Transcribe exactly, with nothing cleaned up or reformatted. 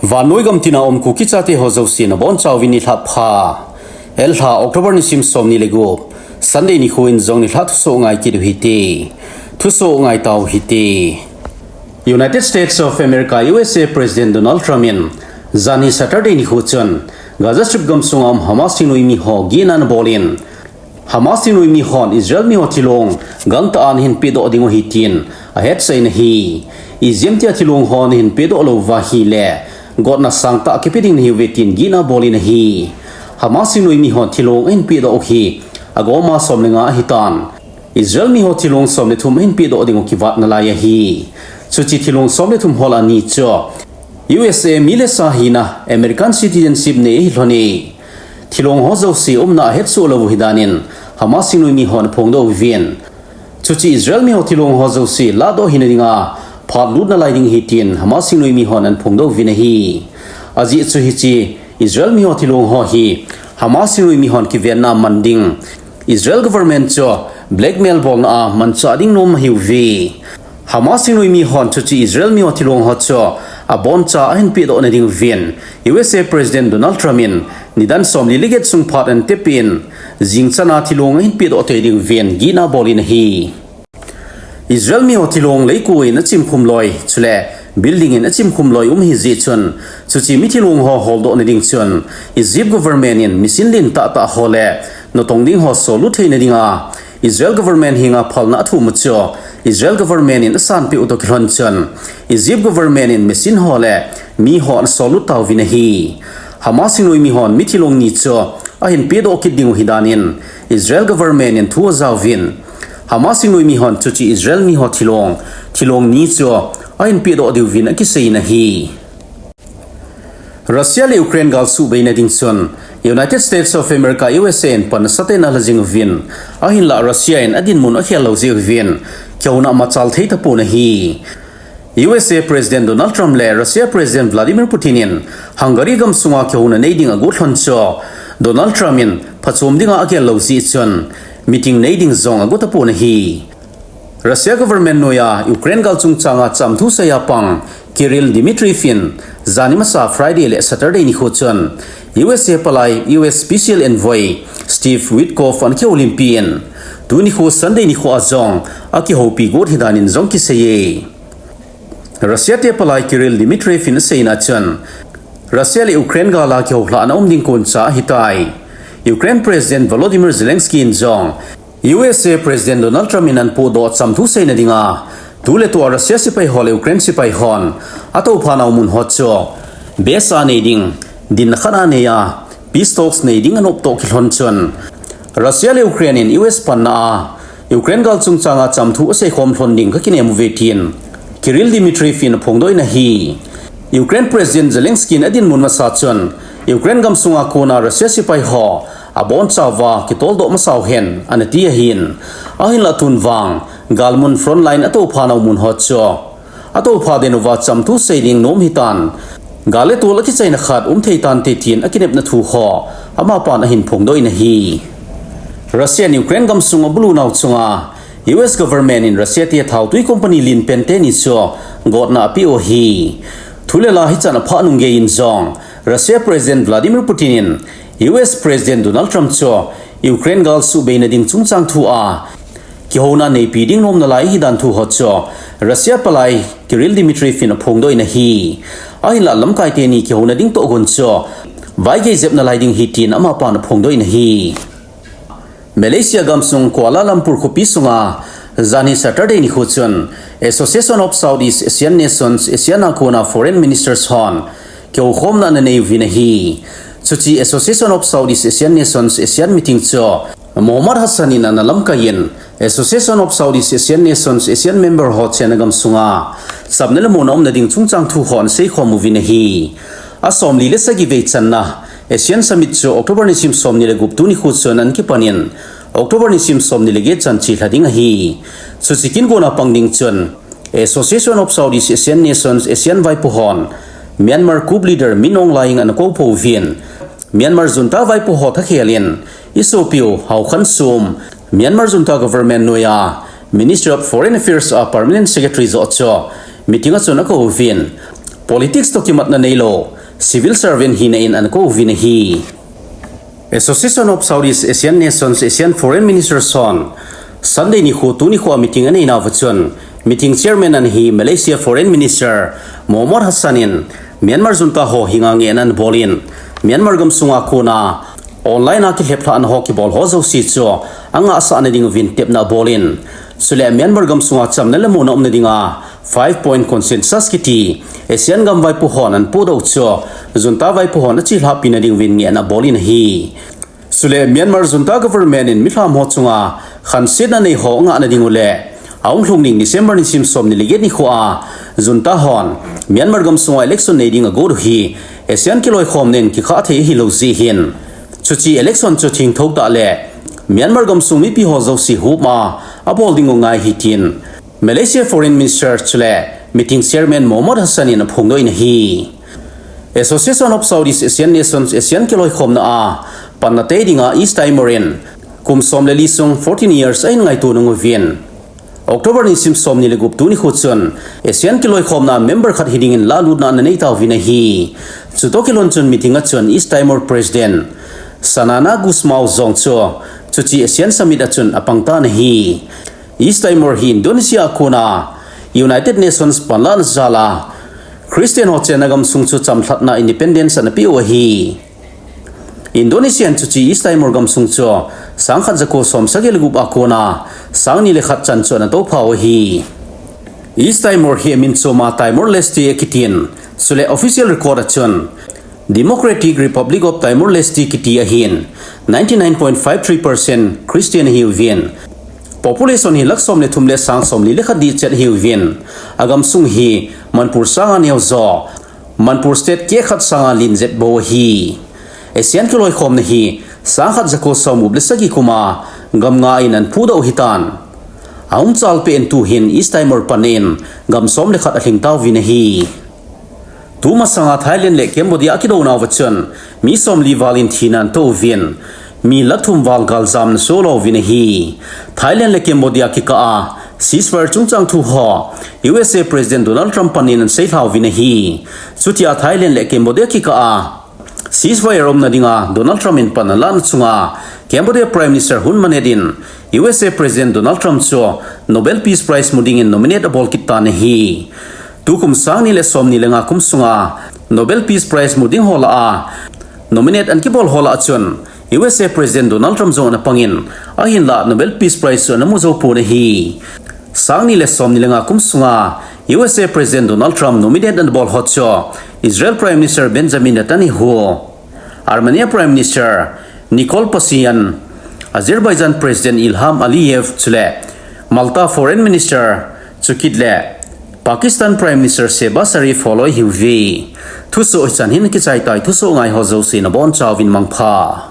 Vannoi gam tina um Kuki chate ho jouse nabonchauvin nilhah pha. Elha October nisim somni le gup, Sunday nikho in jong nilhah thusoh ngai kit u hite. Thusoh ngai tau hite. United States of America, U S A, President Donald Trump in janhi Saturday nikho chun Gaza Strip gamsunga um Hamas thingnoimi ho gihna anabol in, Hamas thingnoimi hon Israel miho thilong gangtah a nahin pehdoh diu ahi tin ahetsah in ahi. Ijemtia thilong ho nahin pehdoh lou uva ahile gotna sangtah kipe ding nahiuve tin gihna abol in ahi. Hamas thingnoimi hon thilong ahin pehdoh u hi agoma som le nga ahitan, Israel miho thilong som le thum ahin pehdoh diu kivat nalai ahi. Chuche thilong som le thum ho lah a ni chu U S A mi le sa hina American citizenship nei ahi lhon e. Thilong ho jouse umna ahetsoh lou u ahi danin Hamas thingnoimi hon aphongdoh uvin, chuche Israel miho thilong ho jouse ladoh hina dinga phat lut nalai ding ahi tin Hamas thingnoimi hon anaphongdoh uvin ahi. Ajeh chu hiche Israel miho thilong ho hi Hamas thingnoimi hon kivenna aman ding, Israel government chu blackmail bolna a manchah ding nom ahiuve. Hamas thingnoimi hon chuche Israel miho thilong ho chu aboncha ahin pehdoh na diuvin U S A President Donald Trump in nidan somli le get sung phat anatepin, jingchan a thilong ahin pehdoh tei diuvin gihna abol in ahi. Israel miho thilong leikoi in achimkhum loi, chule building in achimkhum loi um ahi jeh chun, chuche mi thilong ho holdoh na ding chun Egypt government in machine lentah tah ho le natong ding ho sollut theina dinga Israel government henga phalna athum u chu Israel government in asanpeh u toh kilhon chun, Egypt government in machine ho le mi ho anasollut tauvin ahi. Hamas thingnoimi hon mi thilong ni chu ahin pehdoh kit diu ahi danin Israel government in thu ajauvin, Hamas thingnoimi hon chuche Israel miho thilong, thilong ni chu ahin pehdoh diuvin akisei in ahi. Russia le Ukraine gal suhbeina ding chun United States of America, U S A in pan nasatah in alha jing uvin, ahinlah Russia in adinmun akhel lou jeh uvin kihouna machal thei tapon ahi. U S A President Donald Trump le Russia President Vladimir Putin in Hungary gamsunga kihouna nei ding agot lhon chu Donald Trump in phachom dinga agel lou jeh chun meeting nei ding jong agot tapon ahi. Russia government noiya Ukraine gal chungchanga chamthu seiya pang Kirill Dmitriev in jani masa Friday le Saturday nikho chun U S A palai U S Special Envoy Steve Witkoff ana kihoulimpi in, tuni nikho Sunday nikho a jong akihoupi got ahi danin jong kiseiye. Russia te palai Kirill Dmitriev in aseina chun, Russia le Ukraine gal a kihoulhahna um ding koncha ahitai. Ukraine President Volodymyr Zelensky in jong U S A President Donald Trump in anapohdoh chamthu seina dinga, tuletua Russia sepai ho le Ukraine sepai hon atoupha nau mun ho chu base a nei ding, dinna khat a neiya peace talks nei ding anop toh kilhon chun, Russia le Ukraine in U S panna a Ukraine gal chungchanga chamthu aseikhom lhon ding kakinem uve tin Kirill Dmitriev in aphongdoh in ahi. Ukraine President Zelensky in adinmun masa chun, Ukraine gamsunga kona Russia sepai ho abonchauva kitoldoh masau hen anati ahin, ahinlah tun vang galmun frontline atoupha nau mun ho chu atoupha den uva chamthu sei ding nom hitan, gal le tol akichaina khat um thei tante tin akinepna thu ho amapan ahin phongdoh in ahi. Russia in Ukraine gamsung abulu nau chunga U S government in Russia te thautui company lenpen teni chu gotna apeh u ahi. Thu le la hichan aphah nung geiyin jong Russia President Vladimir Putin in U S President Donald Trump chu Ukraine gal suhbeina ding chungchang thu a kihouna neipi ding nom nalai ahi dan thu ho chu Russia palai Kirill Dmitriev in aphongdoh in ahi. Ahinlah lamkai teni kihouna ding tohgon chu vaigei jep nalai ding ahi tin amapan aphongdoh in ahi. Malaysia gamsung Kuala Lumpur khopi sunga janhi Saturday nikho chun Association of Southeast Asian Nations, ASEAN a kona Foreign Ministers hon kihoukhomna ananei uvin ahi. Chuche Association of Southeast Asian Nations, ASEAN meeting chu Mohammad Hassan in analamkaiyin, Association of Southeast Asian Nations, ASEAN member ho chenna gamsunga chapna le monna umna ding chungchang thu ho anaseikhom uvin ahi. Asomli le sagi vei channa ASEAN Summit chu October nisim somni le gup tuni nikho chun anakipanin, October nisim somni le get chan chelha ding ahi. Chuche kin gona pang ding chun, Association of Southeast Asian Nations, ASEAN vaipo hon Myanmar coup leader Min Aung Hlaing anakou pouvin, Myanmar junta vaipo ho thakhel in, isopiu Haokhan Sum, Myanmar junta government noiya Ministry of Foreign Affairs a Permanent Secretary joh chu meeting a chun akouvin, Politics toh kimatna neilou civil servant hina in ana kou vin ahi. Association of Southeast Asian Nations, ASEAN Foreign Ministers hon Sunday nikho, tuni nikho a meeting anei nauva chun, meeting chairman ana hi Malaysia Foreign Minister Muhammad Hasan in Myanmar junta ho henga ngehna ana bol in, Myanmar gamsunga kona online a kilhep lhahna ho kibol ho jouse chu angahsah na ding uvin tepna abol in, chule Myanmar gamsunga chamna le muona umna dinga five point consensus kiti ASEAN gam vaipo hon ana podoh u chu junta vaipo hon achelhahpi na ding uvin ngehna abol in ahi. Chule Myanmar junta government in milham ho chunga khansetna nei ho angah na ding u le, ahung lhung ding December nisim somni le get nikho a junta hon Myanmar gamsunga election nei ding agot u hi ASEAN kiloikhomna in kikhah thei ahilou jeh hin, chuche election chu thengtho tah le Myanmar gamsung mipi ho jouse huop a abol ding u ngai ahi tin Malaysia Foreign Minister chule meeting chairman Muhammad Hasan in aphongdoh in ahi. Association of Southeast Asian Nations, ASEAN kiloikhomna a panna tei dinga East Timor in kum som le li sung fourteen years ahin ngaito nung uvin, October nisim somni le gup, tuni nikho chun ASEAN kiloikhomna member khat hi dingin lahlutna ana nei tauvin ahi. Chutoh kilhon chun meeting a chun East Timor President Xanana Gusmao jong chu chuche ASEAN summit a chun apang tan ahi. East Timor hi Indonesia a kona United Nations panlahna jal a Christian ho chenna gamsung chu chamlhatna, independence, ana peh u ahi. Indonesia in chuche East Timor gamsung chu sangkhat jako somsagi le gup a kona sangni le khat chan chu ana tophau ahi. East Timor hi amin chom a Timor-Leste akitin, chule official record a chun Democratic Republic of Timor-Leste kiti ahin, ninety nine point five three percent Christian ahiuvin, population hi lakh som le thum le sang somli le khat dihchet ahiuvin, agamsung hi Manipur sanga neojo, Manipur State keh khat sanga len jet bou ahi. ASEAN kiloikhomna hi sangkhat jako somgup le sagi kum a gam nga in ana phudoh u ahitan, ahung chalpeh in tuhin East Timor panna in gam som le khat alhing tauvin ahi. Tumasanga Thailand le Cambodia akidou nauva chun mi somli val in thina ana toh uvin, mi lakh thum val galjam ana sohlo uvin ahi. Thailand le Cambodia kikah a ceasefire chungchang thu ho U S A President Donald Trump panna in ana seilha uvin ahi. Chutia Thailand le Cambodia kikah a ceasefire umna dinga Donald Trump in pan alah na chunga Cambodia Prime Minister Hun Manet in U S A President Donald Trump chu Nobel Peace Prize mu dingin nominate abol kit tan ahi. Tukum sangni le somni le nga kum sunga Nobel Peace Prize mu ding ho lah a nominate ana kibol ho lah a chun U S A President Donald Trump jong ana pangin, ahinlah Nobel Peace Prize chu ana mu jou pon ahi. Sangni le somni le nga kum sunga U S A President Donald Trump nominate ana bol ho chu Israel Prime Minister Benjamin Netanyahu, Armenia Prime Minister Nikol Pashinyan, Azerbaijan President Ilham Aliyev chule Malta Foreign Minister chukit le Pakistan Prime Minister Shehbaz Sharif holoi ahiuve. Thusoh hichan hin kichai tai, thusoh ngai ho jouse nabonchauvin mangpha.